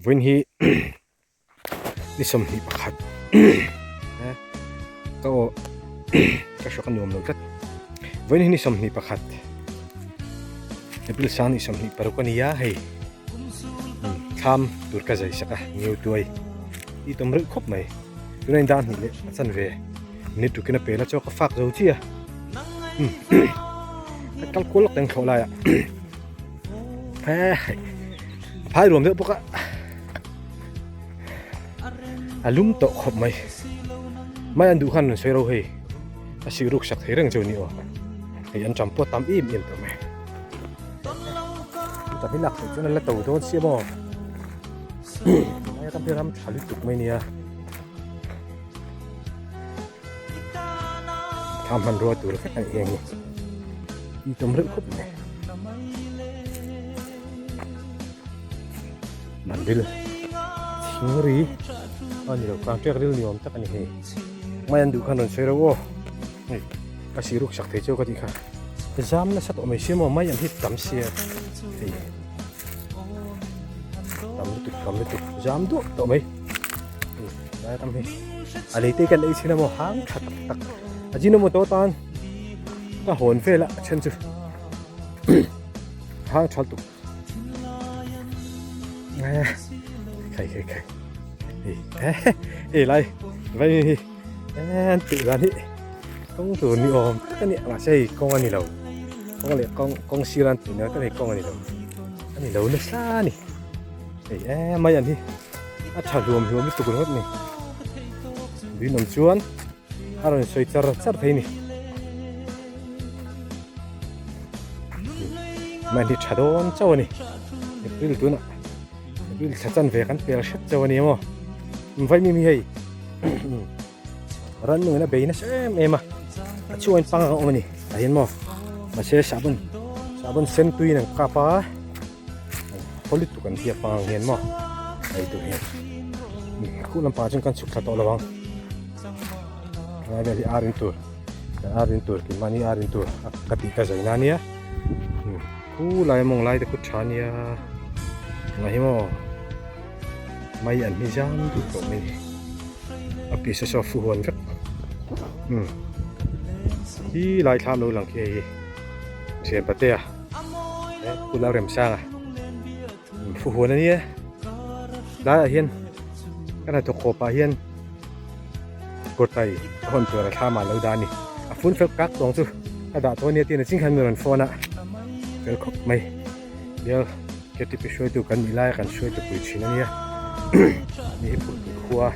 Vawiin hi ni 21 ka aw ka hrawk a nuam lo tlat. Vawiin hi ni 21 April sang ni 26 a ni a hei thlam tur ka zai sak a ngeu tuai i tawm reuh khawp mai. Tuna in dan hnih leh a chan ve minute tukin a pel a chaw ka fak zo chi a ka kal kual lawk teng thlawh lai ah he hei a phai ruam deuh bawk a a lum tawh khawp mai mai an duh khan rawn sawi ro hei a sih ruk sak thei reng chu ni aw hei an tam pawh tam em em tawh mai tam hi lak theih chuan an la to dawn sia maw. Tunlai ram hi ram tha lutuk mai nia. Thla hmanrua tur vek a ni heng hi. I tum reuh khawp mai. Mandil thing ri a ni lo kang ṭek ril ni awm tak a ni hei. Mai an duh khan rawn sawi reuh aw. Hei a siruk sak thei chu ka tih kha. Zam nasa tawh mai sia maw mai an hit tam sia hei. Tam lutuk tam lutuk zam duah tawh mai lai ram hi a lei te kan ei chhin a maw hang tha tak tak a jinomoto tan ka hawn vel a then chu hang tha lutuk khai khai khai ei lai vai hi an tih dan hi kawng tur ni awm tak a ni mahse hei kawng a ni lo kawng leh kawng kawng sir an tih na tak hei kawng a ni lo a ni lo nasa a ni hei em mai an hi a tha hluam hluam lutuk ringawt a ni tuinawm chuan a rawn sawi char char thei a ni mai an hi tha dawn chauh a ni april tunah april thla chanve kan pel hret chauh a ni maw vaimim hi hei. Rannung in a bei nasa em em a a chhungah pang ang a awm a ni tah hian maw mahse sahbawn sahbawn sen tui in an kap a haw lutuk an tia pang ang hian maw hei tur hian khuh lampangah chuan kan chhuk thla tawh lo ang helai vel hi ar in tur kan ar in tur keimahni ar in tur ka tih ka zai na ania khu lai mawng lai te khu tha ania tunah hi maw. Mai an hi zam duh tawh mai a piece saw fu huan vek umm hi lai thlam lo lang khi hei hi thian patea he pu Lalremsanga fu huan a nia tlaiah hian ka hnathawk khawp ah hian kawtai a hawn tur a thlam ah lo dah a ni a fun fel kak tawng chu ka dah tawh a nia tiin a ching khan min rawn phone a fel khawp mai bial. Ktp hruaitu kan nih laia kan hruaitu pui thin a nia ni hi phurhpui khua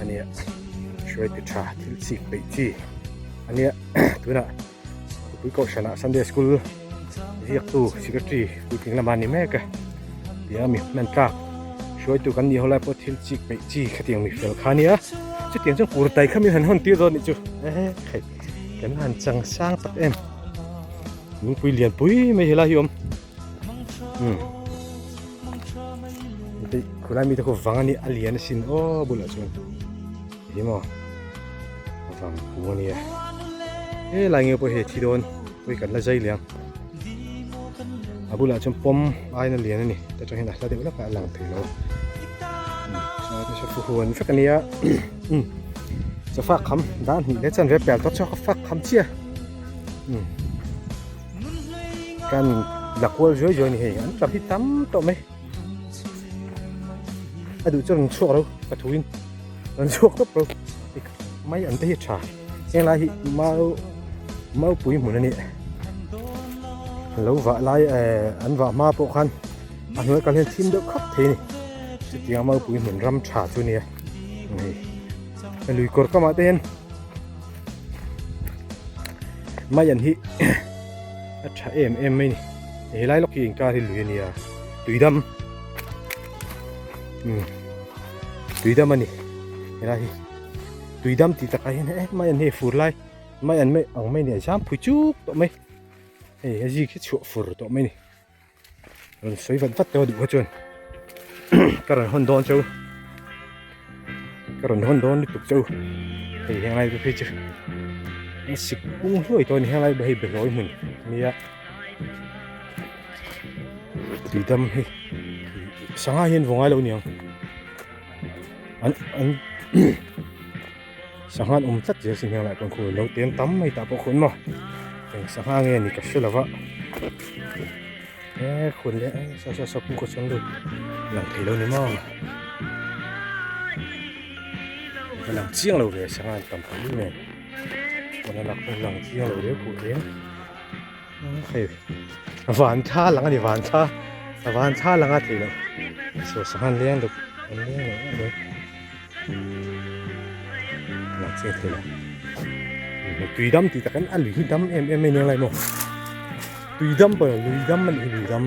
a nia hruaitu tha thil chik peih chi a nia tunah khawpui kohhranah Sunday school ziaktu secretary puitling lamah a ni mek a tia mi hman tlak hruaitu kan nih ho lai pawh thil chik peih chi khatiang mi fel kha a nia chutiang chuan kurtai kha min han hawn tir dawn nih chu ehe kan han chang sang tak em lungpui lian pui mai helai hi a awm. umm khulai mite khu vang a nia a lian asin aw bulah chuan ih maw vang kung a nia helai nge pawh hei a thi dawn pawh hi kan la zai leh ang a bulah chuan pawm aiin a lian a ni ta tang hian a hla deuh hlek a a lang thei lo chuan hei chu huan vek a nia umm chawfak kham dan hnih leh chuan rep pel tawh chu ka fak kham chiah umm. Kan la kual zuai zuai a ni hei an tap hi tam tawh mai a duh chuan rawn chhuak lo ka thu in rawn chhuak tawp lo mai an te hi tha heng lai hi mau maupui hmun a ni lo vah lai eh an vah hma pawh khan a hnuai kal hian thim deuh khap thei a ni chutiang maupui hmun ram tha chu a nia hei lui kawr kamah te hian. Mai an hi a tha em em mai ni helai lawk hi inkar hi lui a nia tuidam umm tuidam a ni helai hi tuidam tih takah hian eh mai an hi fur lai mai an mai ang mai ni a zam phui chuk tawh mai hei a zik hi chhuah fur tawh mai ni. Rawn sawi vat vat tawh a duh kha chuan ka rawn hawn dawn cheu ka rawn hawn dawn lutuk cheu hei heng lai phei chu a sik pung hluai tawh a ni heng lai hei behlawi hmun a nia tuidam hei. Sangha hian vaw ngai lo niang an an sangha an awm tlat zel si hmel ah chuan khu lo tem tam mai tah pawh khawn maw eng sangha nge ni ka hre lo va he khun leh saw saw saw puk a chuang lut lang thei lo ni maw a lang chiang lo ve sangha an tam pah em em pawn a lang chiang lo riau khuh hle. Hei van thla lang a ni van thla a van thla lang a theih loh saw sangha an leng deuh an leng lo em mai lang chiang thei lo tui dam tih tak in a lui hi dam em em mai nia lai maw tui dam pawh lui dam a nih hi lui dam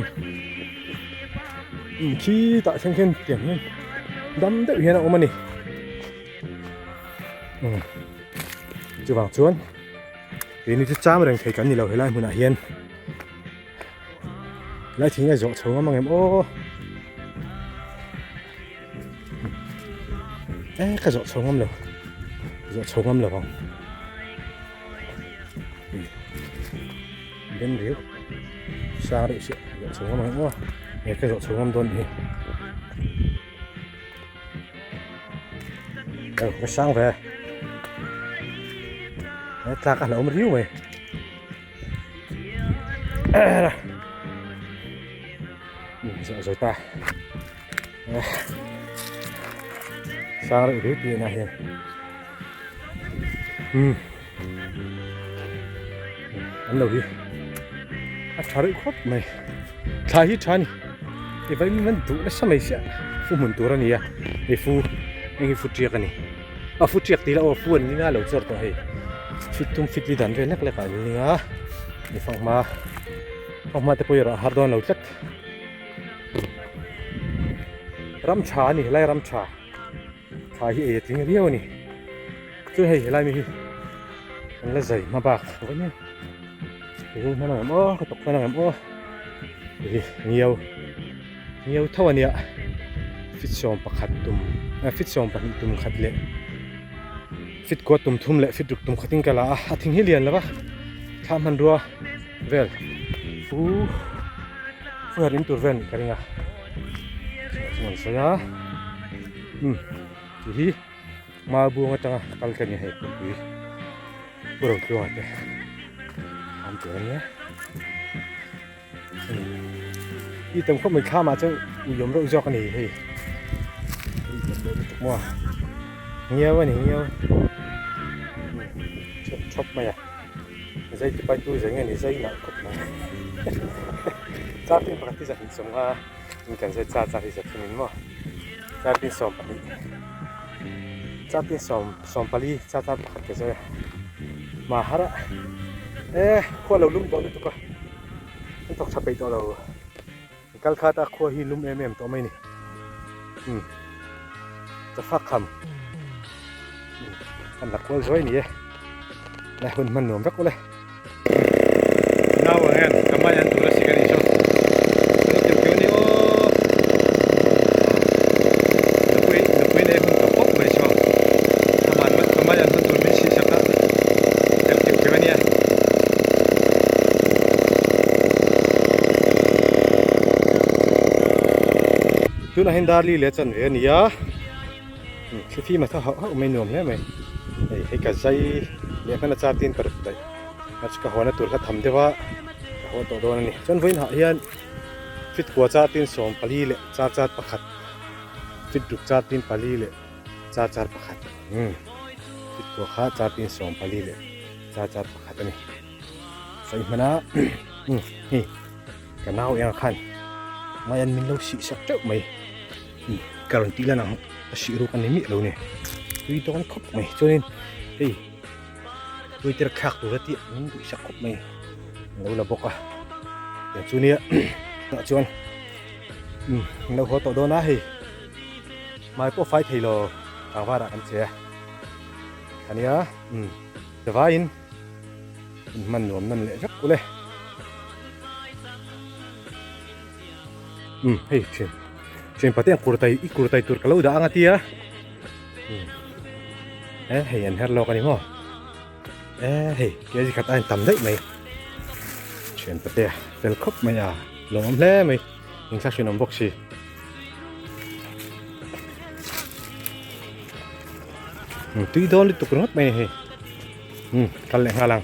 khi tah thleng khian tiang hian dam deuh hian a awm a ni chuvang chuan. Keini chu cham reng thei kan ni lo helai hmunah hian helai thing a zawh chho ngam ang em aw e ka zawh chho ngam lo zawh chho ngam lo ang den riu sang reuh siah zawh chho ngam ang em aw e ka zawh chho ngam dawn hi Ka sang ve he tlak a hlauhawm riau mai zawh zawih ta sang reuh riau tih enah hian umm an lo hi a tha reuh khawp mai thla hi tha a ni hei vawiin an duh nasa mai chiah fu hmun tur a ni a hei fu heng hi fu tiak a ni a fu tiak tih lah aw fu an ning a lo chawr tawh hei fit tum fit li dan vel lek lek ah an ning a ni fanghma fanghma te pawh hi a rah har dawn lo tlat ram tha a ni helai ram tha. Thla hi ei a tling riau a ni. Chuan hei helai mi hi an la zai hma bak a nia. Ka zai hman ang em aw, ka tawk hman ang em aw. Hei hi ngiau, ngiau tho a nia. Fit 11 tum, fit 12 tum khat leh fit kua tum thum leh fit ruk tum khatin ka la a. A thing hi lian lo va, thla hmanrua vel fu fu her in tur vel nih ka ring a. Chuan an sawi a. Umm ti hi Malbuang atanga kal ka ni hei kawngpui pu Rotluanga te an tur ania i tam khawp mai thlam ah chuan ui awm reuh zawk a ni hei ui tam deuh lutuk maw ngiau a ni ngiau chhawp chhawp mai a zai ti pai tu zai nge ni zai nalh khawp mai char tin pakhat hi zahnih sawmnga in kan zai char char hi zathin in maw. Chartin 12 chartin 14 char char pakhat ka zai a hma har a e khua lo lum tawh lutuk a an thawk tha peih tawh lo kal khat a khua hi lum em em tawh mai ni um chafak kham kan la kual zuai ni e la hun hman nuam vek ule. Nau ang hian ka mai an tur a sik a nih chu. Kan keuh keuh a ni aw. Nupui nupui nei hun tawh khawp mai chu. Aman ka mai an hun tur min sih sak a. Kan keuh keuh a nia. Tunah hian Darli leh chan ve a ni a. Thlifim a tha hauh hauh mai nuam hle mai. Hei hei ka zai leh hman a char tin ka ruk daih. A chu ka hawn a tur hla tham deuh a ka haw tawh dawn a ni. Chuan vawiin hah hian fit kua char tin 14 leh char char pakhat fit ruk char tin pali leh char char pakhat umm fit kua kha char tin 14 leh char char pakhat a ni. Sawi hman a umm hei ka nau eng khan mai an min lo sih sak teuh mai. Ka rawn tih lan ang a sih ruk a ni miah lo ni tui dawn khawp mai chuanin hei tui te thlak tur a tih min duh sak khawp mai an lo la bawk a tiang chu nia tah chuan umm an lo haw tawh dawn a hei hmai pawh fai thei lo tlangvar ah kan che a nia umm vaiin in hman nuam nawn leh vek ule. Umm hei thian thian pate ang kurtai i kurtai tur ka lo dah ang a tia umm e hei an her lawk a ni maw e hei kg khat a in tam daih mai thian pate a fel khawp mai a lawmawm hle mai in thla hrinawm bawk si. Tui dawn lutuk ringawt mai a ni hei. Umm kal leh nghal ang.